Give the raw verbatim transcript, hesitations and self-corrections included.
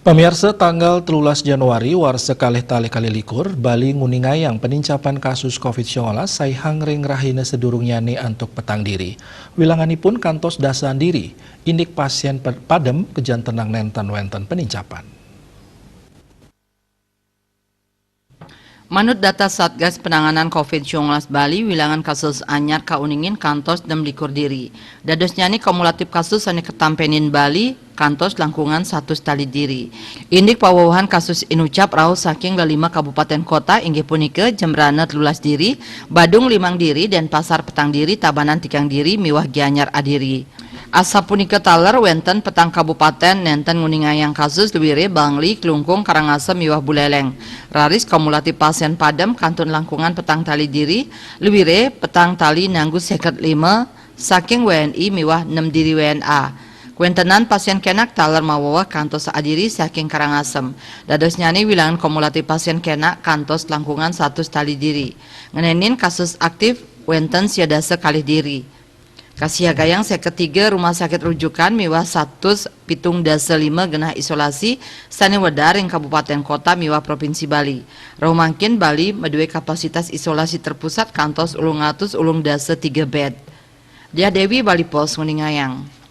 Pamiarsa, tanggal telulas Januari warsa kalih tali kali likur, Bali nguningayang penincapan kasus covid sembilan belas sai hangring rahina sedurungnyané antuk petang diri. Wilanganipun kantos dasaan diri, indik pasién pe-, padem kajantenang nénten wénten penincapan. Manut data Satgas Penanganan covid sembilan belas Bali, wilangan kasus anyar kauningin kantos enam likur diri. Dadosnyané kumulatif kasus sané katampénin Bali kantos langkungan satus tali diri. Indik pawewehan kasus inucap rauh saking lelima kabupatén kota inggih punika Jembrana telulas diri, Badung limang diri, Dénpasar petang diri, Tabanan tigang diri, miwah Gianyar adiri. Asapunika taler wénten petang kabupatén nénten nguningayang kasus, luiré Bangli, Klungkung, Karangasem miwah Buléléng. Raris kumulatif pasién padem kantun langkungan petang tali diri, luiré petang tali nanggu séket lima saking W N I miwah enam diri W N A. Kawéntenan pasién kénak taler maweweh kantos adiri saking Karangasem. Dadosnyané wilangan kumulatif pasién kénak kantos langkungan satus tali diri. Ngenénin kasus aktif wénten sia dasa kalih diri. Kasiagayang séket tiga rumah sakit rujukan miwah satus pitung dasa lima genah isolasi sané wedar ring kabupatén kota miwah provinsi Bali. Rauh mangkin Bali madué kapasitas isolasi terpusat kantos ulung atus ulung dasa tiga bed. Diah Dewi, Bali Post, nguningayang.